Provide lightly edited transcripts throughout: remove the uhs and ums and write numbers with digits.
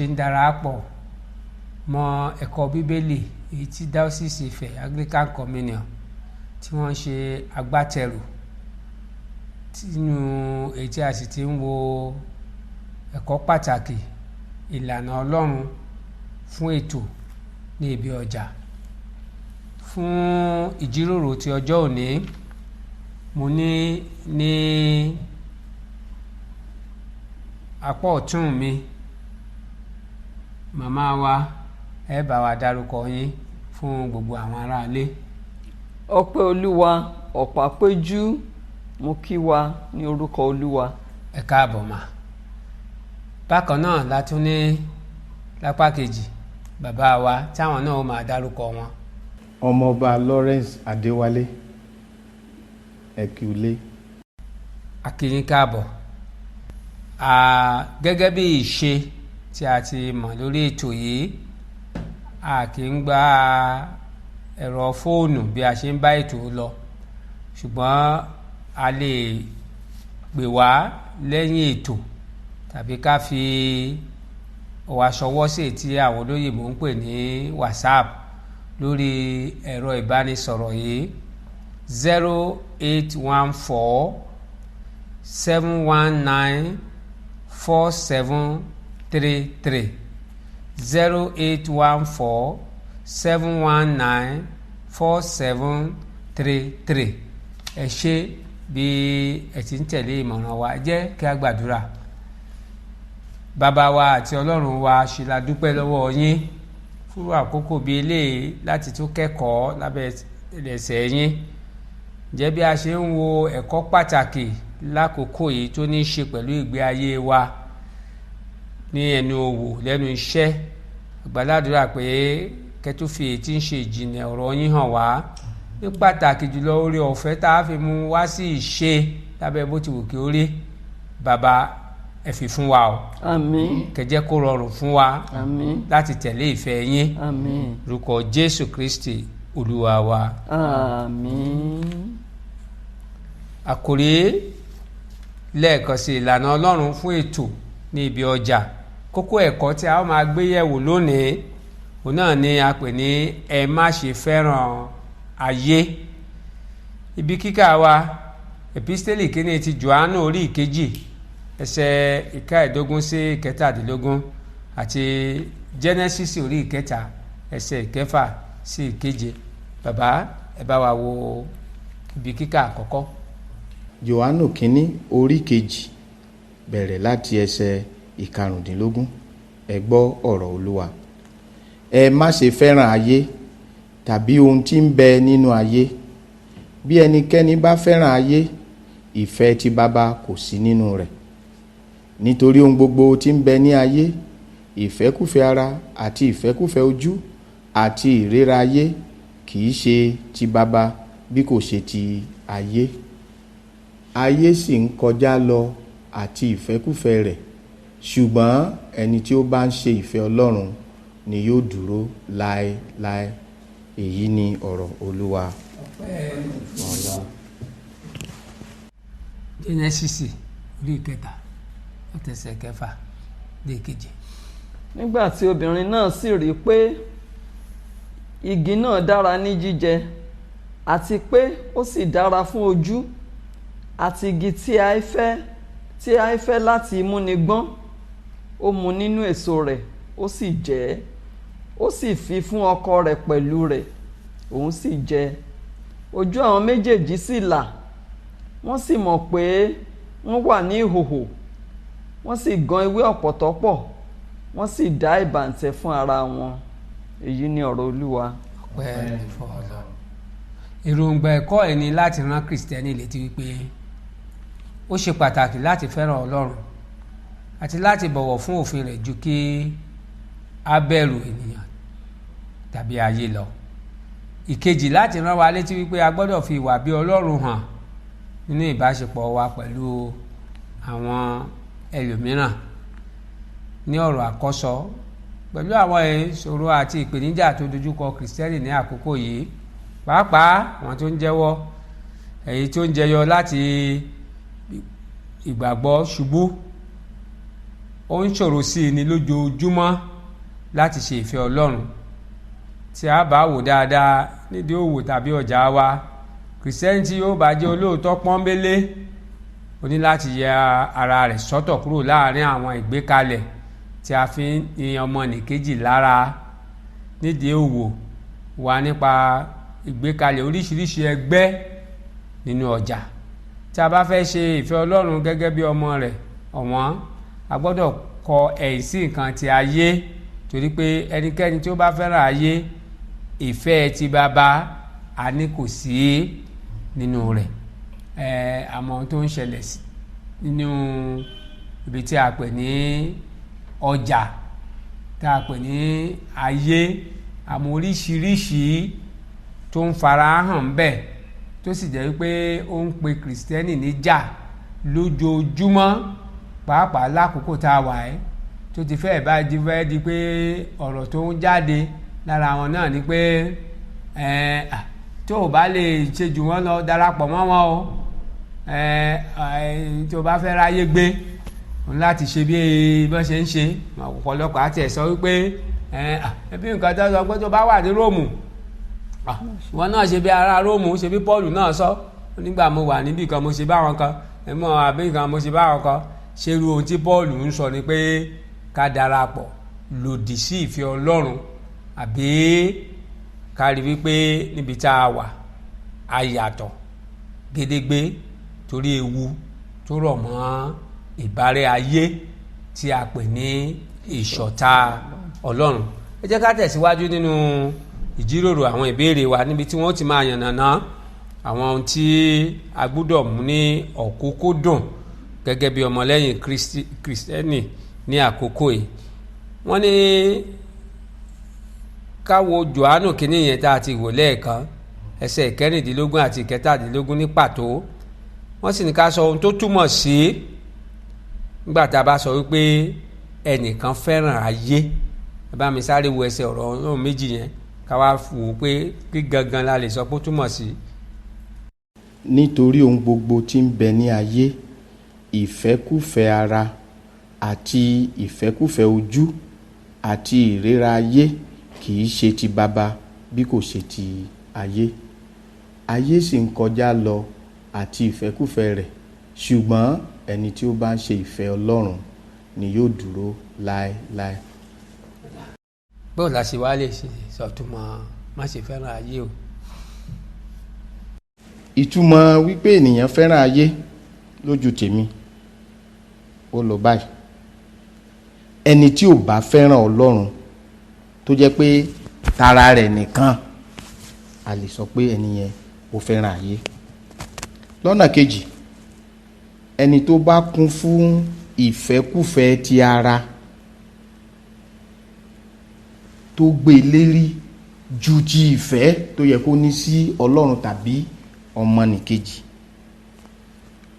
ṣe ń darapọ̀ mọ́ ẹ̀kọ́ Bíbélì èyí tí Diocese Ifẹ̀ Anglican Communion tí wọ́n ń ṣe agbátẹrù, tínú èyí tí a sì ti ń wo ẹ̀kọ́ pàtàkì ìlànà Ọlọ́run fún ètò ní ibi ọjà. Fún ìjíròrò ti ọjọ́ òní, mo ní apá ọ̀tún mi, màmá wa, ẹ bá wa dárúkọ yín fún gbogbo àwọn aráalé. Ọpẹ́ Olúwa Ọ̀pápéjú, mo kí wa ní orúkọ Olúwa. Ẹ káàbọ̀ mà. Bákan náà la tún ní lápá kejì bàbá wa táwọn náà ó máa dárúkọ wọn. Ọmọọba Lawrence Adéwálé, ẹkùlé. A kí yín káàbọ̀. Gẹ́gẹ́ bí ìṣe tí a ti mọ̀ lórí ètò yìí, a kì í gba ẹ̀rọ fóònù bí a ṣe ń bá ètò lọ, ṣùgbọ́n a lè pè wá lẹ́yìn ètò tàbí ká fi wá ṣọwọ́ sí tí àwọn olóyìnbó ń pè ní WhatsApp lórí ẹ̀rọ ìbánisọ̀rọ̀ yìí 0814 719 4733, 0814 719 4733. Ẹ ṣé bí ẹ ti ń tẹ̀lé ìmọ̀ràn wa. Jẹ́ kí a gbàdúrà. Bàbá wa àti Ọlọ́run wa, ṣe la dúpẹ́ lọ́wọ́ yín fún àkókò bíi eléyìí láti tún kẹ́kọ̀ọ́ lábẹ́ ẹsẹ̀ yín. Ǹjẹ́ bí a ṣe ń wo ẹ̀kọ́ pàtàkì lákòókò yìí tó ní í ṣe pẹ̀lú ìgbé ayé wa ní ẹnu òwò, lẹ́nu iṣẹ́, gbàdúrà pé kẹ́tù fi èyí tí ń ṣe ìjìnlẹ̀ ọ̀rọ̀ yín hàn wá, ní pàtàkì jùlọ oore ọ̀fẹ́ tá a fi mú wá sí ìṣe lábẹ́ bó ti wù kí ó rí. Bàbá, ẹ fi fún wa o. Àmín. Kẹ́ jẹ́ kó rọrùn fún wa Àmín. láti tẹ̀lé ìfẹ́ yín. Àmín. Lórúkọ Jésù Kristi Olúwa wa. Àmín. Àkòrí lẹ́ẹ̀kan sí, ìlànà Ọlọ́run fún ètò ní ibi ọjà. Kókó ẹ̀kọ́ tí a ó máa gbé yẹ̀wò lónìí, òun náà ni a pè ní ẹ má ṣe fẹ́ràn ayé. Ibi kíkà wa, Epistẹ́lì kínní ti Jòhánù, orí ìkejì, ẹsẹ̀ 15 sí 17, àti Genesis orí ìkẹta, ẹsẹ̀ 6 sí 7. Bàbá, ẹ bá wa wo ibi kíkà àkọ́kọ́. Jòhánù kínní, orí kejì, bẹ̀rẹ̀ láti ẹsẹ̀ 15. Ẹ gbọ́ ọ̀rọ̀ Olúwa. Ẹ má ṣe fẹ́ràn ayé tàbí ohun tí ń bẹ nínú ayé. Bí ẹnikẹ́ni bá fẹ́ràn ayé, ìfẹ́ ti Baba kò sí nínú rẹ̀. Nítorí ohun gbogbo tí ń bẹ ní ayé, ìfẹ́kúfẹ̀ẹ́ ara àti ìfẹ́kúfẹ̀ẹ́ ojú àti ìríra ayé, kì í ṣe ti Baba bí kò ṣe ti ayé. Ayé sì ń kọjá lọ àti ìfẹ́kúfẹ̀ẹ́ rẹ̀, ṣùgbọ́n ẹni tí ó bá ń ṣe ìfẹ́ Ọlọ́run ni yóò dúró láéláé. Èyí ni ọ̀rọ̀ Olúwa. Genesis orí ìkẹta, ẹsẹ̀ 6 dé 7. Nígbà tí obìnrin náà sì rí i pé igi náà dára ní jíjẹ, àti pé ó sì dára fún ojú, àti igi tí a fẹ́ láti múni gbọ́n, ó mú nínú èso rẹ̀, ó sì jẹ ẹ́. Ó sì fi fún ọkọ rẹ̀ pẹ̀lú rẹ̀, òun sì jẹ. Ojú àwọn méjèèjì sì là, wọ́n sì mọ̀ pé wọ́n wà ní ìhòhò. Wọ́n sì gan ewé ọ̀pọ̀tọ́ pọ̀, wọ́n sì dá ìbàǹtẹ́ fún ara wọn. Èyí ni ọ̀rọ̀ Olúwa. Ọpẹ́ fún Ọlọ́run. Èròǹgbà ẹ̀kọ́ ẹ̀ ni láti rán Kìrìsìtẹ́nì létí wípé ó ṣe pàtàkì láti fẹ́ràn Ọlọ́run àti láti bọ̀wọ̀ fún òfin rẹ̀ ju kí á bẹ̀rù ènìyàn tàbí ayé lọ. Ìkejì, láti rán wa létí wípé a gbọ́dọ̀ fi ìwà bí Ọlọ́run hàn nínú ìbáṣepọ̀ wa pẹ̀lú àwọn ẹlòmíràn. Ní ọ̀rọ̀ àkọ́sọ, pẹ̀lú àwọn ìṣòro àti ìpèníjà tó dojúkọ Kìrìsìtẹ́nì ní àkókò yìí, pàápàá àwọn tó ń jẹ́wọ́ èyí tó ń jẹyọ láti ìgbàgbọ́ ṣubú. Ó ń ṣòro sí i ní lójoojúmọ́ láti ṣe ìfẹ́ Ọlọ́run. Tí a bá wò dáadáa nídìí òwò tàbí ọjà wa, kìrìsìtẹ́nì tí yóò bá jẹ́ olóòótọ́ pọ́nbélé ó ní láti yẹ ara rẹ̀ sọ́tọ̀ kúrò láàrin àwọn ìgbékalẹ̀ tí a fi ń ní ọmọnìkejì lára nídìí òwò wa nípa ìgbékalẹ̀ oríṣiríṣi ẹgbẹ́ nínú ọjà. Tí a bá fẹ́ ṣe ìfẹ́ Ọlọ́run gẹ́gẹ́ bí ọmọ rẹ̀ ọ̀wọ́n, a gbọ́dọ̀ kọ ẹ̀yìn sí nǹkan ti ayé, torí pé ẹnikẹ́ni tí ó bá fẹ́ràn ayé, ìfẹ́ ti bàbá a ní kò sí nínú rẹ̀. Àmọ́ ohun tó ń ṣẹlẹ̀ nínú ibi tí a pè ní ọjà, tá a pè ní ayé, àmọ́ oríṣiríṣi tó ń fara hàn bẹ́ẹ̀, tó sì jẹ́ wípé ó ń pe kìrìsìtẹ́nì níjà lójoojúmọ́, pàápàá lákòókò tá a wà ẹ́, tó ti fẹ́ẹ̀ bá di fẹ́ di pé ọ̀rọ̀ tó ń jáde lára wọn náà ni pé tó o bá lè ṣe jù wọ́n lọ, darapọ̀ mọ́ wọn o. Tó o bá fẹ́ ráyé gbé, òun láti ṣe bí wọ́n ṣe ń ṣe. Ọ̀pọ̀lọpọ̀ àti ẹ̀ sọ wípé ẹbí nǹkan tó sọ pé tó bá wà ní Róòmù, wọn náà ṣe bí ará Róòmù, ṣe bí Pọ́ọ̀lù náà sọ nígbà mo wà níbì kan, mo ṣe báwọn kan, ẹmọ àbí kan mo ṣe báwọn kan. Ṣerú ohun tí Pọ́ọ̀lù ń sọ ni pé ká darapọ̀ lòdì sí ìfẹ́ Ọlọ́run, àbí ká rí wípé níbi tá a wà a yàtọ̀ gédégbé torí ewu tó rọ̀ mọ́ ìbárẹ́ ayé tí a pè ní ìṣọ̀tá Ọlọ́run. Ẹ jẹ́ ká tẹ̀síwájú nínú ìjíròrò àwọn ìbéèrè wa níbi tí wọ́n ti máa yànnàná àwọn ohun tí a gbúdọ̀ mú ní ọ̀kúnkúndùn gẹ́gẹ́ bí ọmọlẹ́yìn Kristẹni ní àkókò yìí. Wọ́n ní ká wo Jòhánù kínní yẹn tá a ti wò lẹ́ẹ̀kan, ẹsẹ̀ ìkẹrìndínlógún àti ìkẹtàdínlógún ní pàtó. Wọ́n sì ní ká sọ ohun tó túmọ̀ sí nígbà tá a bá sọ wípé ẹnìkan fẹ́ràn ayé. Ẹ bá mi sáré wo ẹsẹ̀ ọ̀rọ̀ ọ̀hún méjì yẹn, ká wá wò ó pé kí gangan la lè sọ pé ó túmọ̀ sí. Nítorí ohun gbogbo tí ń bẹ ní ayé, ìfẹ́kúfẹ̀ẹ́ ara àti ìfẹ́kúfẹ̀ẹ́ ojú àti ìríra ayé kì í ṣe ti baba bí kò ṣe ti ayé. Ayé sì ń kọjá lọ àti ìfẹ́kúfẹ̀ẹ́ rẹ̀, ṣùgbọ́n ẹni tí ó bá ń ṣe ìfẹ́ Ọlọ́run ni yóò dúró láéláé. Bóò la ṣe wá lè ṣe sọ̀túnmọ̀ má ṣe fẹ́ràn ayé o? Ìtumọ̀ wípé ènìyàn fẹ́ràn ayé lójú tèmi ó lọ báyìí. Ẹni tí ò bá fẹ́ràn Ọlọ́run, tó jẹ́ pé tara rẹ̀ nìkan, a lè sọ pé ẹni yẹn ó fẹ́ràn ayé. Lọ́nà kejì, ẹni tó bá kún fún ìfẹ́kúfẹ̀ẹ́ ti ara, tó gbé lérí ju ti ìfẹ́ tó yẹ kó ní sí Ọlọ́run tàbí ọmọnìkejì,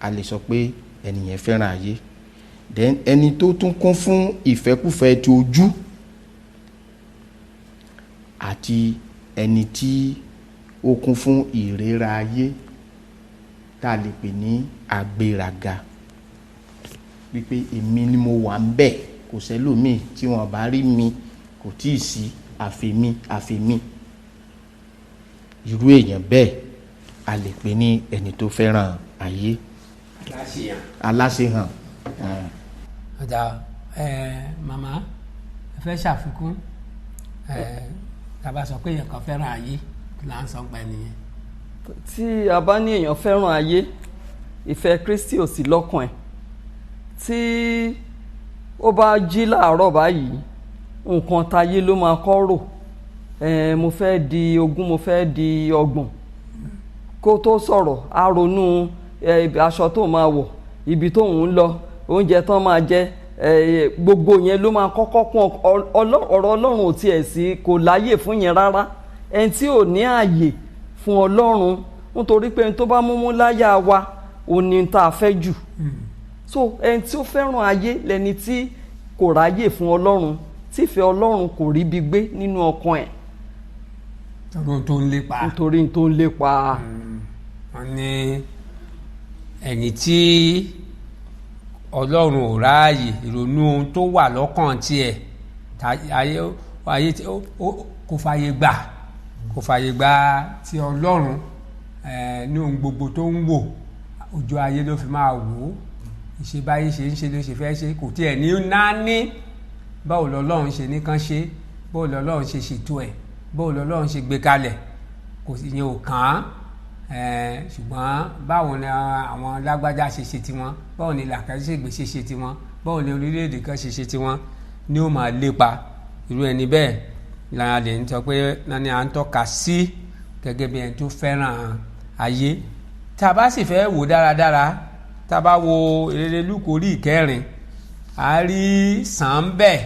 a lè sọ pé ẹni yẹn fẹ́ràn ayé. Then ẹni tó tún kún fún ìfẹ́kúfẹ̀ẹ́ ti ojú àti ẹni tí ó kún fún ìrera ayé tá a lè pè ní agbéraga, wípé èmi ni mo wà ń bẹ̀, kò sẹ́lòmíì tí wọ́n bá rí mi, kò tíì sí àfèmi àfèmi. Irú èèyàn bẹ́ẹ̀ a lè pè ní ẹni tó fẹ́ràn ayé. Aláṣehàn. Ọ̀dà màmá ẹ fẹ́ ṣàfikún, tá a bá sọ pé èèyàn kan fẹ́ràn ayé, kí là ń sọ pa ẹnìyẹn? Tí a bá ní èèyàn fẹ́ràn ayé, ìfẹ́ Kristi ò sí lọ́kàn ẹ̀. Tí ó bá jí láàárọ̀ báyìí, nǹkan tayé ló máa kọ́ rò. Mo fẹ́ di 20, mo fẹ́ di 30. Kó tó sọ̀rọ̀, á ronú aṣọ tó máa wọ̀, ibi tó ń lọ, oúnjẹ tán máa jẹ, gbogbo yẹn ló máa kọ́kọ́ kún. Ọ̀rọ̀ Ọlọ́run ò tiẹ̀ sí, kò láyè fún yẹn rárá. Ẹni tí ò ní àyè fún Ọlọ́run, nítorí pé ẹni tó bá múmú láyà wa, ò ní tá a fẹ́ jù. So ẹni tí ó fẹ́ràn ayé lẹni tí kò ráyè fún Ọlọ́run, tífẹ́ Ọlọ́run kò ríbi gbé nínú ọkàn ẹ̀. Torí tó ń lépa. Nítorí tó ń lépa. Wọ́n ní ẹni tí Ọlọ́run ò ráàyè. Ìrònú ohun tó wà lọ́kàn tiẹ̀ ayé kò fààyè gbà, kò fààyè gbà ti Ọlọ́run ní ohun gbogbo tó ń wò, ojú ayé ló fi máa wò ó. Ìṣe báyé ṣe ń ṣe ló ṣe fẹ́ ṣe, kò tiẹ̀ ní náání báwo lọ́lọ́run ṣe ní kán ṣe, báwo lọ́lọ́run ṣe ṣètò ẹ̀, báwo lọ́lọ́run ṣe gbé kalẹ̀, kò sì yẹn ò kàn án. Ṣùgbọ́n báwo ni àwọn lágbájá ṣe ṣe tiwọn, báwo ni làkàṣègbè ṣe ṣe tiwọn, báwo ni orílẹ̀-èdè kan ṣe ṣe tiwọn ni ó máa lépa. Irú ẹni bẹ́ẹ̀ la lè ń sọ pé ní à ń tọ́ka sí gẹ́gẹ́ bí ẹni tó fẹ́ràn ayé. Tá a bá sì fẹ́ wò dáradára, tá a bá wo Ìrere Lúùkù orí ìkẹrin, a rí sàn bẹ́ẹ̀.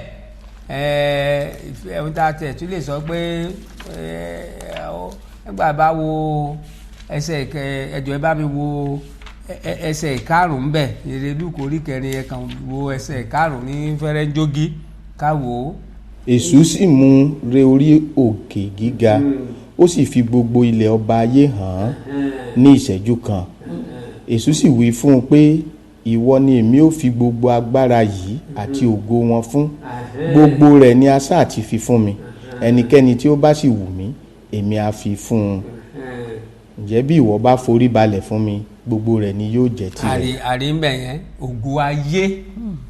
Ẹ̀hún tá a tẹ̀ tún lè sọ pé nígbà bá wo ẹsẹ̀ ẹjọ́ ẹ bá mi wo ẹsẹ̀ ìkarùn-ún bẹ́ẹ̀, Ìrere Lúùkù orí ìkẹrin, ẹ kàn wo ẹsẹ̀ ìkarùn-ún ní fẹ́rẹ́ńjógí ká wò ó. Èṣù sì mú re orí òkè gíga, ó sì fi gbogbo ilẹ̀ ọba ayé hàn án ní ìṣẹ́jú kan. Èṣù sì wí fún un pé, ìwọ ni èmi ó fi gbogbo agbára yìí àti ògo wọn fún, gbogbo rẹ̀ ni a sáà ti fi fún mi, ẹnikẹ́ni tí ó bá sì wù mí èmi á fi fún un. Ǹjẹ́ bí ìwọ bá forí balẹ̀ fún mi, gbogbo rẹ̀ ni yóò jẹ́ tirẹ̀. Àrí ń bẹ̀ yẹn, ògo ayé,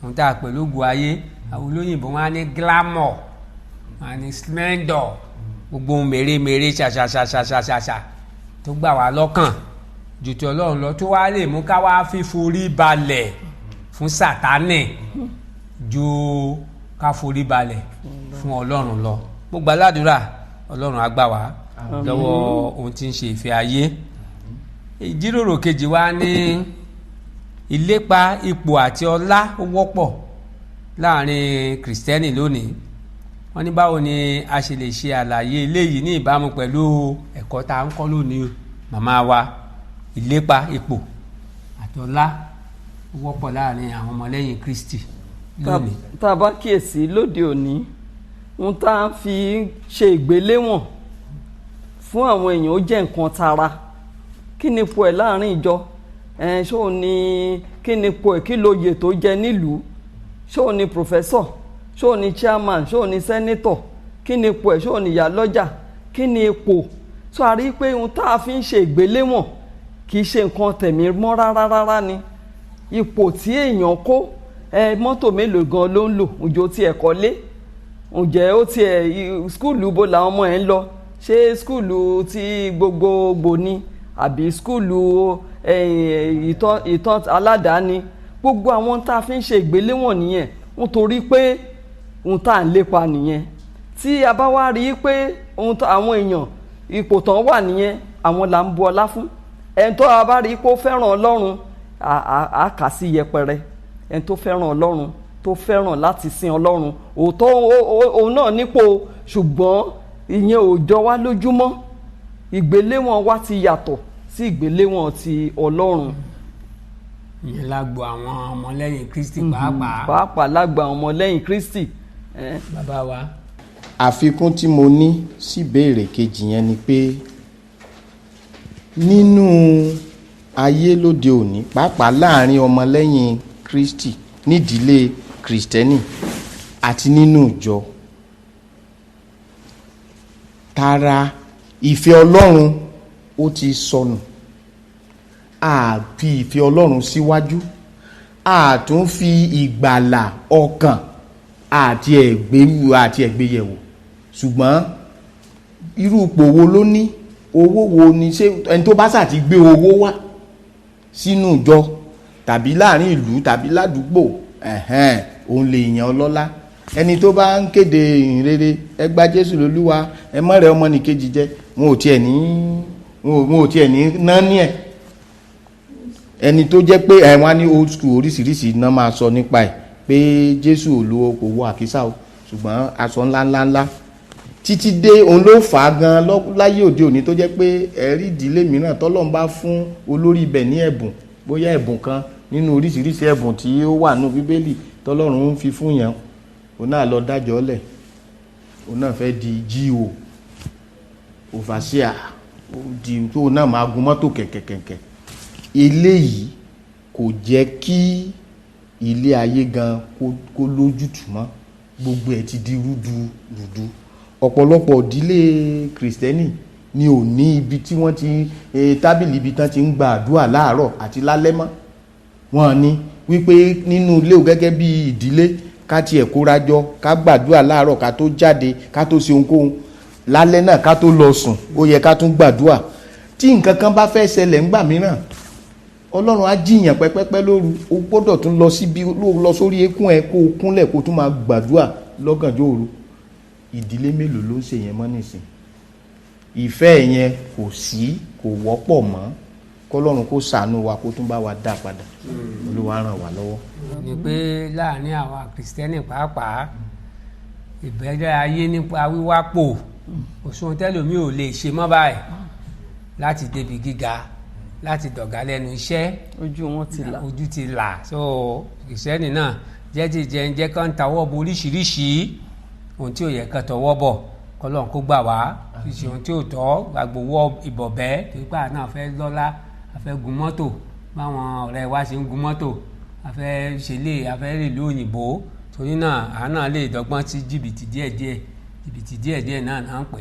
ohun tá a pè lógo ayé, àwọn olóyìnbó wọn á ní glamour, wọn á ní splendor, gbogbo ohun mèremère ṣàṣàṣàṣàṣàṣà tó gbà wá lọ́kàn ju ti Ọlọ́run lọ, tó wá lè mú ká wá fíforí balẹ̀ fún Sátánì ju ká forí balẹ̀ fún Ọlọ́run lọ. Mo gbà ládùúrà, Ọlọ́run á gbà wá lọ́wọ́ ohun tí ń ṣe ìfẹ́ ayé. Ìjíròrò kejì wa ní ìlépa ipò àti ọlá ó wọ́pọ̀ láàrin Kìrìsìtẹ́nì lónìí. Wọ́n ní báwo ni a ṣe lè ṣe àlàyé eléyìí ní ìbámu pẹ̀lú ẹ̀kọ́ tá à ń kọ́ lónìí màmá wa. Ìlépa ipò àti ọlá ó wọ́pọ̀ láàrin àwọn ọmọlẹ́yìn Kristi lónìí. Tá a bá kíyèsí lóde òní, ohun tá a fi ṣe ìgbéléwọ̀n fún àwọn èèyàn ó jẹ́ nǹkan tara. Kí ni ipò ẹ̀ láàrin ìjọ? Ṣó ní kí ni ipò ẹ̀, kí lóye tó jẹ nílùú? Ṣó ní professor? Ṣó ní chairman? Ṣó ní senator? Kí ni ipò ẹ̀? Ṣó ní ìyálọ́jà? Kí ni ipò? Sọ a rí pé ohun tá a fi ń ṣe ìgbéléwọ̀n kì í ṣe nǹkan tẹ̀mí mọ́ rárá rárá ni. Ipò tí èèyàn kó, mọ́tò mélòó gan ló ń lò, ǹjẹ́ ó tiẹ̀ kọ́lé, ǹjẹ́ ó tiẹ̀ skúlù bo làwọn ọmọ ẹ̀ ń lọ, ṣé skúlù ti gbogbogbò ni àbí skúlù ìtàn aládàáni. Gbogbo àwọn tá a fi ń ṣe ìgbéléwọ̀n nìyẹn, nítorí pé ohun tá à ń lépa nìyẹn. Tí a bá wá rí i pé àwọn èèyàn ipò tán wà nìyẹn, àwọn là ń bu ọlá fún. Ẹni tó a bá rí i pé ó fẹ́ràn Ọlọ́run, a kà sí yẹpẹrẹ. Ẹni tó fẹ́ràn Ọlọ́run, tó fẹ́ràn láti sin Ọlọ́run, òótọ́ òun náà nípò, ṣùgbọ́n ìyẹn ò jọ wá lójúmọ́. Ìgbéléwọ̀n wa ti yàtọ̀ sí ìgbéléwọ̀n ti Ọlọ́run. Ìyẹn lágbo àwọn ọmọlẹ́yìn Kristi pàápàá. Pàápàá lágbo àwọn ọmọlẹ́yìn Kristi. Bàbá wa. Àfikún tí mo ní sí ìbéèrè kejì yẹn ni pé nínú ayé lóde òní, pàápàá láàrin ọmọlẹ́yìn Kristi nídìílé Kristẹni àti nínú ìjọ, tara ìfẹ́ Ọlọ́run ó ti sọnù. A fi ìfẹ́ Ọlọ́run síwájú, a tún fi ìgbàlà ọkàn àti ẹ̀gbéyẹ̀wò. Ṣùgbọ́n irú ipò wo ló ní, owó wo ni, ṣé ẹni tó bá sà ti gbé owó wá sínú ìjọ tàbí láàrin ìlú tàbí ládùúgbò, òun lè yàn ọlọ́lá. Ẹni tó bá ń kéde ìhìnrere, ẹ gba Jésù lólúwa, ẹ má rẹ́ ọmọnìkejì jẹ, wọn ò tiẹ̀ ní náání ẹ̀. Ẹni tó jẹ́ pé ẹ̀ wọ́n á ní old school oríṣiríṣi iná máa sọ nípa ẹ̀ pé Jésù ò lo kò wọ àkísà o, ṣùgbọ́n aṣọ ńlá ńlá ńlá títí dé òun ló fà á gan láyé òde òní tó jẹ́ pé ẹ̀rí ìdílé mìíràn tọ́lọ́run bá fún olórí ibẹ̀ ní ẹ̀bùn, bóyá ẹ̀bùn kan nínú oríṣiríṣi ẹ̀bùn tí ó wà nínú Bíbélì tọ́lọ́run ń fi fún yẹn, òun náà lọ dájọ́ lẹ̀, òun náà fẹ́ di G.O. overseer, di tó náà máa gun mọ́tò kẹ̀kẹ̀kẹ̀kẹ̀. Eléyìí kò jẹ́ kí Ilé ayé gan kó lójútùú mọ́, gbogbo ẹ̀ ti di rúdurùdu. Ọ̀pọ̀lọpọ̀ ìdílé kìrìsìtẹ́nì ni ò ní ibi tí wọ́n ti tábìlì ibi tán ti ń gba àdúrà láàárọ̀ àti lálẹ́ mọ́. Wọ́n ní wípé nínú ilé o, gẹ́gẹ́ bí ìdílé, ká tiẹ̀ kóra jọ ká gbàdúrà láàárọ̀ ká tó jáde, ká tó ṣe ohunkóhun, lálẹ́ náà ká tó lọ sùn, ó yẹ ká tún gbàdúrà. Tí nǹkan kan bá fẹ́ ṣẹlẹ̀ ńgbà mìíràn, Ọlọ́run á jiyàn pẹ́pẹ́pẹ́ lóru, o gbọ́dọ̀ tún lọ síbi, lọ sórí eékún ẹ, kó o kúnlẹ̀, kó o tún máa gbàdúrà lọ́gànjọ́ òru. Ìdílé mélòó ló ń ṣe yẹn mọ́ nísìn? Ìfẹ́ yẹn kò sí, kò wọ́pọ̀ mọ́. Kọ́lọ́run kó ṣàánú wa, kó tún bá wa dá padà. Olúwa ràn wá lọ́wọ́. Ni pé láàrin àwa kìrìsìtẹ́nì pàápàá, ìbẹ̀rẹ̀ ayé nípa wíwápò òṣùwọ̀n tẹ́lòmí ò lè ṣe mọ́ báyìí láti débi gíga, láti dọ̀gá lẹ́nu iṣẹ́. Ojú wọn ti là. Ojú ti là. So kìrìsìtẹ́nì náà jẹ́ ti jẹ́ ń jẹ́ kán tawọ́ bọ oríṣiríṣi ohun tí ò yẹ kán tọwọ́ bọ̀. Kọ́lọ́run kó gbà wá ṣíṣe ohun tí ò tọ́, gbàgbówọ́ ìbọ̀bẹ́, torí pé àná fẹ́ lọ́lá, a fẹ́ gun mọ́tò báwọn ọ̀rẹ́ wa ṣe ń gun mọ́tò, a fẹ́ ṣe lé, a fẹ́ rìn ìlú òyìnbó. Torí náà àná lè dọ́gbọ́n sí jìbìtì díẹ̀díẹ̀, jìbìtì díẹ̀díẹ̀ náà náà ń pè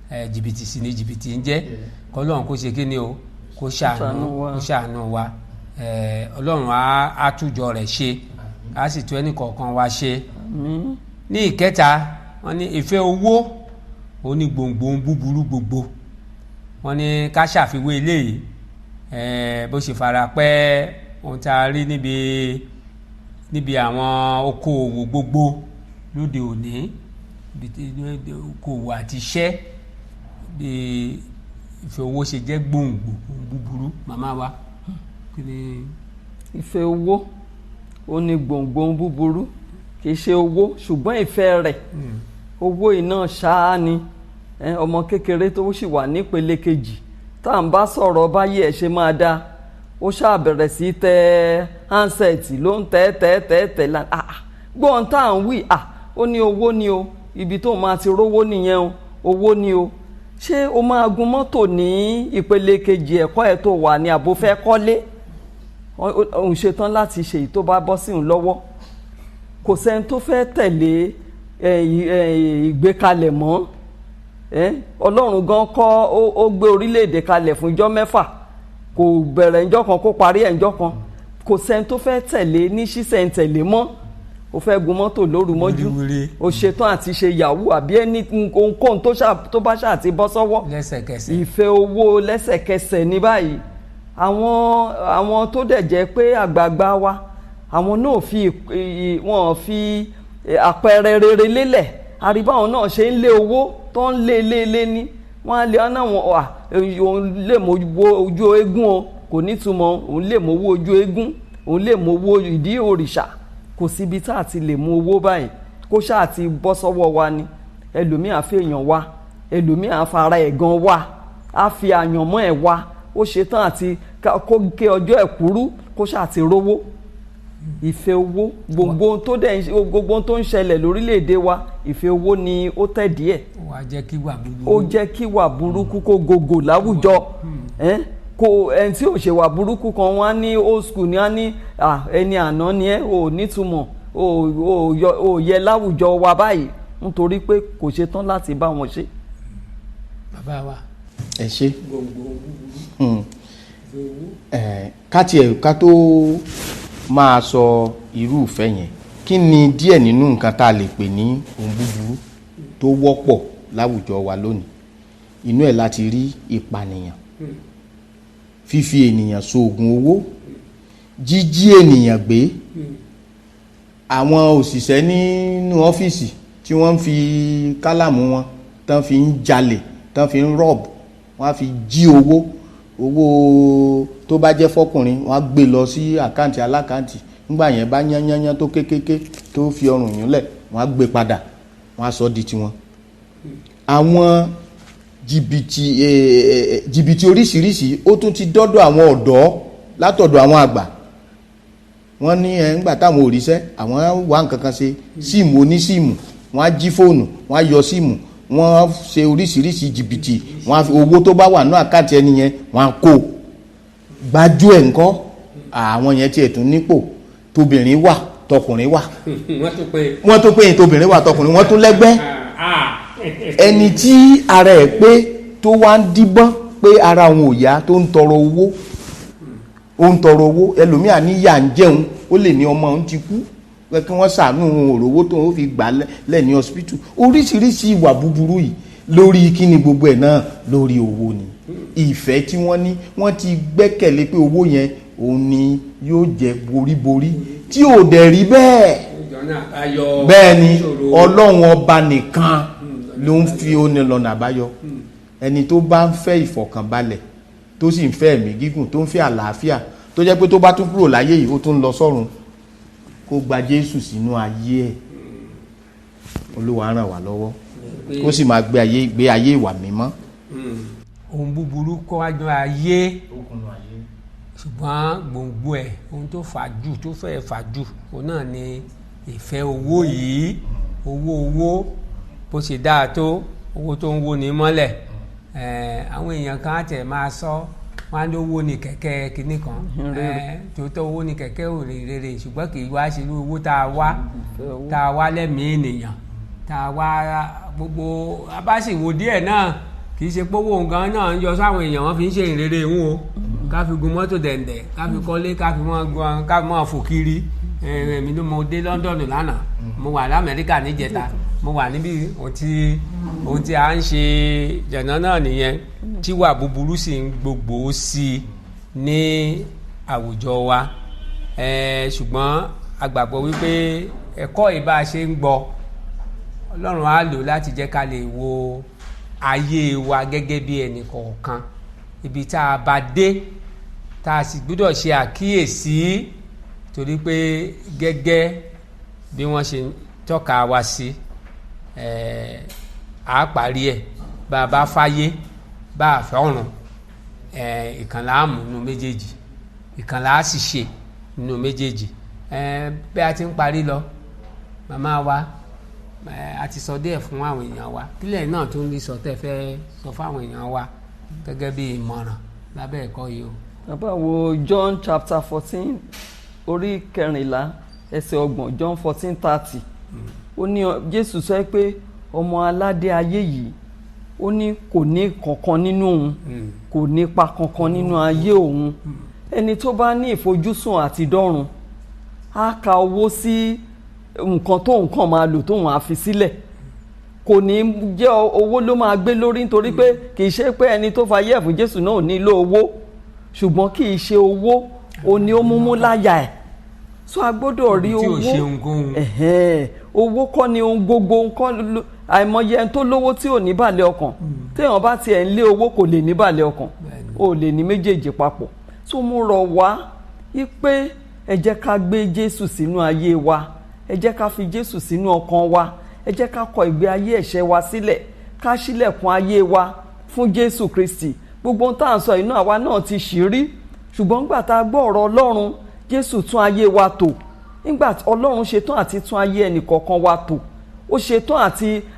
é jìbìtì, sì ni jìbìtì ń jẹ́. Kọ́lọ́run kó ṣe kíni o, kó ṣàánú, kó ṣàánú wa. Ọlọ́run á tújọ rẹ̀ ṣe, á sì tún ẹnì kọ̀ọ̀kan wa ṣe. Ní ìkẹta, wọ́n ní ìfẹ́ owó ó ní gbòǹgbò búburú gbogbo. Wọ́n ní ká ṣàfiwé eléyìí bó ṣe fara pẹ́ ohun tá a rí níbi àwọn okòòwò gbogbo lóde òní, okòòwò àti iṣẹ́, bí ìfẹ́ owó ṣe jẹ́ gbòǹgbò búburú. Màmá wa, kí ni. Ìfẹ́ owó ó ní gbòǹgbò búburú. Kì í ṣe owó, ṣùgbọ́n ìfẹ́ rẹ̀, owó iná ṣáá ni. Ọmọ kékeré tó sì wà nípele kejì tá à ń bá sọ̀rọ̀ báyìí ẹ̀ ṣe máa dáa, ó ṣáà bẹ̀rẹ̀ sí tẹ handset, ló ń tẹ́ tẹ́ tẹ́ tẹ́ lánàá. Gbọ́n tá à ń wí, ó ní owó ni o, ibi tó máa ti rówó nìyẹn o, owó ni o. Ṣé o máa gun mọ́tò ní ìpele kejì ẹ̀kọ́ ẹ̀ tó wà ní, àbò fẹ́ kọ́lé? Òun ṣetán láti ṣe èyí tó bá bọ́ sí òun lọ́wọ́. Kò sẹ́ni tó fẹ́ tẹ̀lé ìgbékalẹ̀ mọ́. Ọlọ́run gan kọ́ ó gbé orílẹ̀-èdè kalẹ̀ fún ijọ́ 6, kò bẹ̀rẹ̀ ijọ́ kan kó parí ẹ̀ ijọ́ kan. Kò sẹ́ni tó fẹ́ tẹ̀lé ní ṣísẹ̀ntẹ̀lé mọ́. O fẹ́ gun mọ́tò lóru mọ́jú, o ṣetán àti ṣe yahoo àbí ẹni ohunkóhun tó bá ṣáà ti bọ́ sọ́wọ́ lẹ́sẹ̀kẹsẹ̀. Ìfẹ́ owó lẹ́sẹ̀kẹsẹ̀ ní báyìí. Àwọn tó dẹ̀ jẹ́ pé àgbààgbà wa, àwọn náà fi wọ́n fi àpẹẹrẹ rere lélẹ̀. Àríbáwọn náà ṣe ń lé owó tó ń lé lé lé ní wọ́n á lé ọ́nà wọn, òun lè mọ ojú eégún o, kò nítumọ̀, òun lè mọ owó ojú eégún, òun lè mọ owó ìdí òrìṣà. Kò síbi tá a ti lè mú owó báyìí, kó ṣáà ti bọ́ sọ́wọ́ wa ni. Ẹlòmíì á fi èèyàn wa, ẹlòmíì á fara ẹ̀ gan wa, á fi àyànmọ́ ẹ̀ wa. Ó ṣetán àti kó ké ọjọ́ ẹ̀ kúrú, kó ṣáà ti rówó. Ìfẹ́ owó, gbogbo tó dẹ̀ gbogbo tó ń ṣẹlẹ̀ lórílẹ̀‐èdè wa, ìfẹ́ owó ni ó tẹ̀ díẹ̀. Ó jẹ́ kí wà burúkú, ó jẹ́ kí wà burúkú kó gògò láwùjọ. Kò ẹni tí ò ṣe wà burúkú kan, wọ́n á ní old school ni, á ní ẹni àná ni ẹ, ò nítumọ̀, ò yẹ láwùjọ wa báyìí, nítorí pé kò ṣe tán láti bá wọn ṣe. Bàbá wa. Ẹ ṣe ká tiẹ̀ ká tó máa sọ irú ìfẹ́ yẹn, kí ni díẹ̀ nínú nǹkan tá a lè pè ní ohun búburú tó wọ́pọ̀ láwùjọ wa lónìí? Inú ẹ̀ láti rí ìpànìyàn, fífi ènìyàn ṣoògùn owó, jíjí ènìyàn gbé, àwọn òṣìṣẹ́ nínú ọ́fíìsì tí wọ́n ń fi kálàmù wọn tán fi ń jalè, tán fi ń rọ́ọ̀bù, wọ́n á fi jí owó. Owó tó bá jẹ́ fọ́kùnrin, wọ́n á gbé lọ sí àkáǹtì alákáǹtì. Nígbà yẹn bá yányányán tó kékeré tó fi ọrùn yúnlẹ̀, wọ́n á gbé padà, wọ́n á sọ di tiwọn. Àwọn jìbìtì oríṣiríṣi ó tún ti dọ́dọ̀ àwọn ọ̀dọ́ látọ̀dọ̀ àwọn àgbà. Wọ́n ní ńgbà táwọn ò ríṣẹ́, àwọn wá nǹkan kan ṣe, síìmù onísíìmù, wọ́n á jí fóònù, wọ́n á yọ síìmù, wọ́n ṣe oríṣiríṣi jìbìtì, wọ́n á fi owó tó bá wà ní àkáǹtì ẹni yẹn, wọ́n á kó gbájú ẹ̀ ńkọ́. Àwọn yẹn tiẹ̀ tún nípò tóbìnrin wà tọkùnrin wà, wọ́n tún pé wọ́n tún pé tóbìnrin wà tọkùnrin, wọ́n tún lẹ́gbẹ́. Ẹni tí ara ẹ̀ pé tó wá ń díbọ́n pé ara òun ò yá, tó ń tọrọ owó, ó ń tọrọ owó. Ẹlòmíà ní yà ń jẹun, ó lè ní ọmọ òun ti kú pé kí wọ́n ṣàánú òun, òrówó tó ń fi gbà lẹ̀ ní hospital. Oríṣiríṣi ìwà búburú yìí lórí kíni gbogbo ẹ̀ náà? Lórí owó ni. Ìfẹ́ tí wọ́n ní, wọ́n ti gbẹ́kẹ̀lé pé owó yẹn òun ni yóò jẹ́ boríborí, tí ò dẹ̀ rí bẹ́ẹ̀. Bẹ́ẹ̀ ni Ọlọ́run ọba nìkan ló ń fi oní lọ́nà àbáyọ. Ẹni tó bá ń fẹ́ ìfọ̀kànbalẹ̀, tó sì ń fẹ́ ẹ̀mí gígùn, tó ń fẹ́ àlàáfíà, tó jẹ́ pé tó bá tún kúrò láyé yìí ó tún lọ sọ́run, kó gba Jésù sínú ayé ẹ̀. Olúwa ràn wá lọ́wọ́, kó sì máa gbé ayé ìwà mímọ́. Ohun búburú kọ́ wájú ayé, ṣùgbọ́n gbòǹgbò ẹ̀, ohun tó fà jù, tó fẹ́ fà jù, òun náà ni ìfẹ́ owó yìí. Owó bó ṣe dáa tó, owó tó ń wó ni mọ́lẹ̀. Àwọn èèyàn kan á tẹ̀ máa sọ wọn á ní owó ni kẹ̀kẹ́ kinní kan, tòótọ́ owó ni kẹ̀kẹ́ ò rè rere, ṣùgbọ́n kì í wá ṣe irú owó tá a wá lẹ́mìí ènìyàn, tá a wá gbogbo abáṣìwò díẹ̀ náà. Kì í ṣe pé owó nǹkan náà ń yọ sáwọn èèyàn, wọn fi ń ṣe ìrere ń o, ká fi gun mọ́tò dẹ̀ǹdẹ̀, ká fi kọ́lé, ká fi mọ́ fò kiri. Èmi ló mo dé London lánàá, mo wà lamẹ́ríkà níjẹta, mo wà níbi. Ohun tí a ń ṣe jẹ̀nà náà nìyẹn, tí wà búburú sì ń gbogbo sí i ní àwùjọ wa. Ṣùgbọ́n a gbàgbọ́ wípé ẹ̀kọ́ ìbá ṣe ń gbọ́, Ọlọ́run á lò láti jẹ́ ká lè wo ayé wa gẹ́gẹ́ bí ẹnì kọ̀ọ̀kan, ibi tá a bá dé, tá a sì gbọ́dọ̀ ṣe àkíyèsí, torí pé gẹ́gẹ́ bí wọ́n ṣe tọ́ka wa sí, a parí ẹ̀. Bá a bá fáyé, bá a fẹ́ ọ̀run, ìkànlá á mú nínú méjèèjì, ìkànlá á sì ṣe nínú méjèèjì. Bí a ti ń parí lọ, màmá wa, a ti sọ díẹ̀ fún àwọn èèyàn wa, kílẹ̀ náà tó ń rí sọ tẹ́ fẹ́ sọ fún àwọn èèyàn wa gẹ́gẹ́ bí ìmọ̀ràn lábẹ́ ẹ̀kọ́ yìí o. Bàbá wo John chapter 14 orí 14 ẹsẹ̀ 30, John 14:30. Ó ní Jésù sọ pé ọmọ aládé ayé yìí, ó ní kò ní kankan nínú òun, kò ní ipa kankan nínú ayé òun. Ẹni tó bá ní ìfojúsùn àti dọ́run, á ka owó sí nǹkan tó nǹkan máa lò tóun á fi sílẹ̀, kò ní jẹ́ owó ló máa gbé lórí, nítorí pé kì í ṣe pé ẹni tó fa yẹ̀ fún Jésù náà ò nílò owó, ṣùgbọ́n kì í ṣe owó ò ní ó múmú láyà ẹ̀. So a gbọ́dọ̀ rí owó, owó kọ́ ni ohun gbogbo. Nǹkan àìmọye ẹni tó lówó tí ò ní bàlẹ̀ ọkàn, téèyàn bá tiẹ̀ ń lé owó kò lè ní bàlẹ̀ ọkàn, ò lè ní méjèèjì papọ̀. So mo rọ̀ wá pé ẹ jẹ́ ká gbé Jésù sínú ayé wa, ẹ jẹ́ ká fi Jésù sínú ọkàn wa, ẹ jẹ́ ká kọ ìgbé ayé ẹ̀ṣẹ̀ wa sílẹ̀, ká ṣílẹ̀kùn ayé wa fún Jésù Kristi. Gbogbo ohun tá à ń sọ inú àwa náà ti ṣì rí, ṣùgbọ́n nígbà tá a gbọ́ ọ̀rọ̀ Ọlọ́run, Jésù tún ayé wa tò. Nígbà Ọlọ́run ṣetán àti tún ayé ẹnìkọ̀ọ̀kan wa tò, ó ṣetán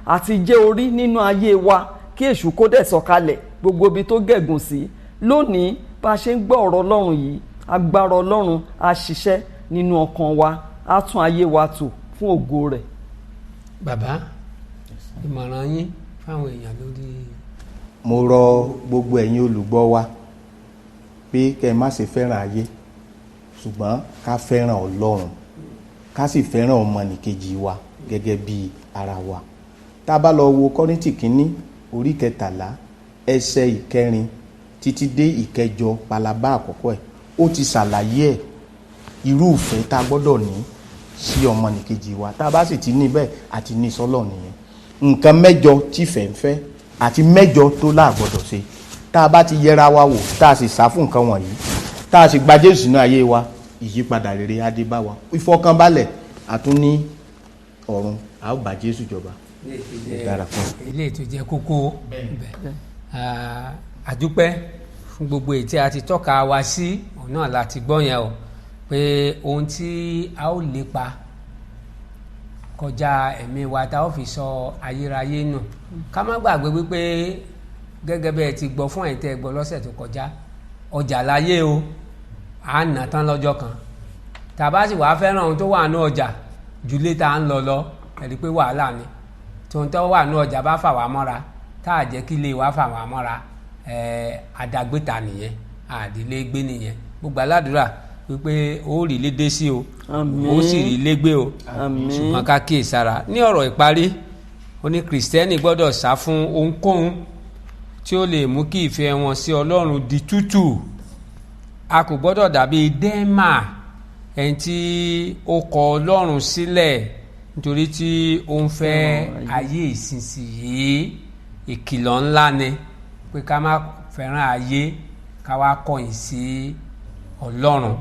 àti jẹ́ orí nínú ayé wa, kí èṣù kó dẹ̀ sọ̀kalẹ̀ gbogbo ibi tó gẹ̀gùn sí. Lónìí bá a ṣe ń gbọ́ ọ̀rọ̀ Ọlọ́run yìí, agbára Ọlọ́run á ṣiṣẹ́ nínú ọkàn wa, á tún ayé wa tò fún ògo rẹ̀. Bàbá, ìmọ̀ràn yín fáwọn èèyàn lórí. Mo rọ gbogbo ẹ̀yin olùgbọ́ wa pé kẹ́ ẹ má ṣe fẹ́ràn ayé, ṣùgbọ́n ká fẹ́ràn Ọlọ́run, ká sì fẹ́ràn ọmọnìkejì wa gẹ́gẹ́ bí ara wa. Tá a bá lọ wo Kọ́ríńtì kínní orí 13 ẹsẹ̀ 4 títí dé 8 palaba àkọ́kọ́ ẹ̀, ó ti ṣàlàyé ẹ̀ irú ìfẹ́ tá a gbọ́dọ̀ ní sí ọmọnìkejì wa. Tá a bá sì ti ní bẹ́ẹ̀, àti ní sọ́lọ̀ nìyẹn. Nǹkan mẹ́jọ tí fẹ́ ń fẹ́ àti mẹ́jọ tó láà gbọ́dọ̀ ṣe, tá a bá ti yẹra wa wò, tá a sì sá fún nǹkan wọ̀nyí, tá a sì gba Jésù sínú ayé wa, ìyípadà rere á dé bá wa, ìfọkànbalẹ̀ àtún ní ọ̀run, a ó bá Jésù jọba. Ilé ètò jẹ́ kókó bẹ́ẹ̀. Àdúpẹ́ fún gbogbo èyí tí a ti tọ́ka wa sí, òun náà la ti gbọ́ yẹn o, pé ohun tí a ó lépa kọjá ẹ̀mí wa tá ó fi sọ ayérayé nù. Ká má gbàgbé wípé gẹ́gẹ́ bẹ́ẹ̀ ti gbọ́ fún ẹ̀yin tẹ́ gbọ́ lọ́sẹ̀ tó kọjá, ọjà láyé o, à ń nà tán lọ́jọ́ kan. Tàbá sì wàá fẹ́ràn ohun tó wà ní ọjà ju ilé tá à ń lọ lọ, ẹ̀rí pé wàhálà ni. Tí ohun tó wà ní ọjà bá fà wá mọ́ra, tá à jẹ́ kí ilé wa fà wá mọ́ra, àdàgbéta nìyẹn, àdílé gbé nìyẹn. Gbogbo aládùúrà wípé ó rí ilé dé sí o, ó sì rí ilé gbé o. Ṣùgbọ́n ká kíyèsára. Ní ọ̀rọ̀ ìparí, ó ní Kìrìsìtẹ́nì gbọ́dọ̀ sá fún ohunkóhun tí ó lè mú kí ìfẹ́ wọn sí Ọlọ́run di tútù. A kò gbọ́dọ̀ dàbí Démà, ẹni tí ó kọ Ọlọ́run sílẹ̀ nítorí tí ó ń fẹ́ ayé ìsinsìnyí. Ìkìlọ̀ ńlá ni pé ká má fẹ́ràn ayé, ká wá kọ̀yìn sí Ọlọ́run.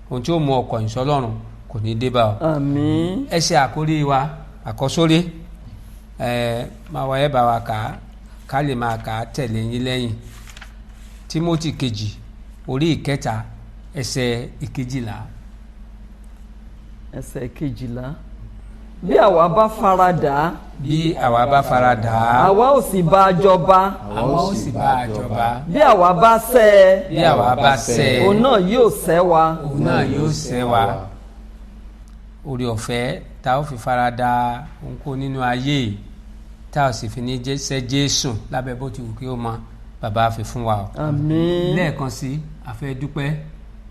Ohun tí ó mú ọ kọ̀yìn sí Ọlọ́run kò ní dé bá ọ. Àmín. Ẹ ṣe àkórí wa àkọ́sórí, máa wá ẹ bá wa kà á, ká lè máa kà á tẹ̀lé yín lẹ́yìn. Tímótì kejì orí 3 ẹsẹ̀ 12. Ẹsẹ̀ 12. Bí àwa bá faradà. Bí àwa bá faradà. Àwa ò sì bá a jọba. Àwa ò sì bá a jọba. Bí àwa bá sẹ́ ẹ. Bí àwa bá sẹ́ ẹ. Òun náà yóò sẹ́ wa. Òun náà yóò sẹ́ wa. Oore ọ̀fẹ́ tá ó fi faradà ohunkóhun nínú ayé, tá ò sì fi ní sẹ́ Jésù lábẹ́ bó ti wù kí ó mọ, bàbá fi fún wa o. Àmín. Lẹ́ẹ̀kan sí, a fẹ́ dúpẹ́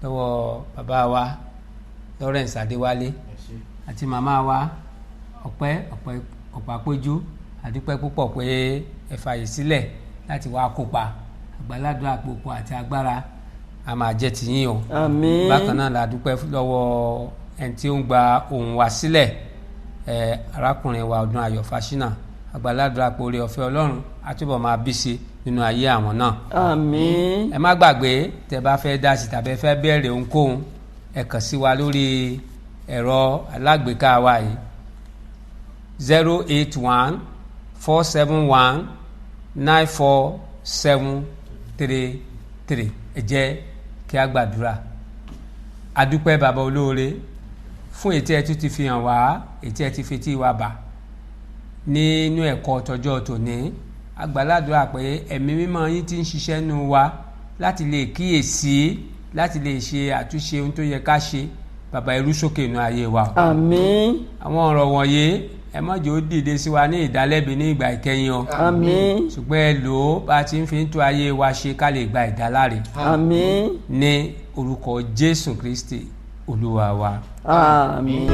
lọ́wọ́ bàbá wa Lawrence Adéwálé àti màmá wa Ọpẹ́ Ọpẹ́ Ọ̀pápéjú. Àdúpẹ́ púpọ̀ pé ẹ fààyè sílẹ̀ láti wá kópa. Àgbàládùn àpòpọ̀ àti agbára a máa jẹ́ tiyín o. Àmín. Bákan náà la dúpẹ́ lọ́wọ́ ẹni tí ó ń gba ohùn wa sílẹ̀, arákùnrin wa Ọdún Ayọ̀ Fáṣínà. Àgbàládùn àpò oore ọ̀fẹ́ Ọlọ́run á túbọ̀ máa bí sí nínú ayé àwọn náà. Àmín. Ẹ má gbàgbé, tẹ́ bá fẹ́ dá sí tàbí ẹ fẹ́ bẹ̀rẹ̀ ohunkóhun, ẹ kàn sí wa lórí ẹ̀rọ alágbèéká wa yìí 081 471 94733. Ẹ jẹ́ kí a gbàdúrà. A dúpẹ́ bàbá olóore fún ètí ẹ tún ti fi hàn wá, ètí ẹ ti fi tí wa bà nínú ẹ̀kọ́ tọjọ́ tòní. A gbàládùra pé ẹ̀mí mímọ́ yín ti ń ṣiṣẹ́ nínú wa láti lè kíyèsí, láti lè ṣe àtúnṣe ohun tó yẹ ká ṣe. Bàbá, irú sókè inú ayé wa. Àmín. Àwọn ọ̀rọ̀ wọ̀nyí ẹ má jẹ́ ó dìde sí wa ní ìdálẹ́bi ní ìgbà ìkẹyìn o. Àmín. Ṣùgbọ́n ẹ lò ó bá a ti ń fi ń tó ayé wa ṣe ká lè gba ìdáláre. Àmín. Ní orúkọ Jésù Kristi Olúwa wa. Àmín.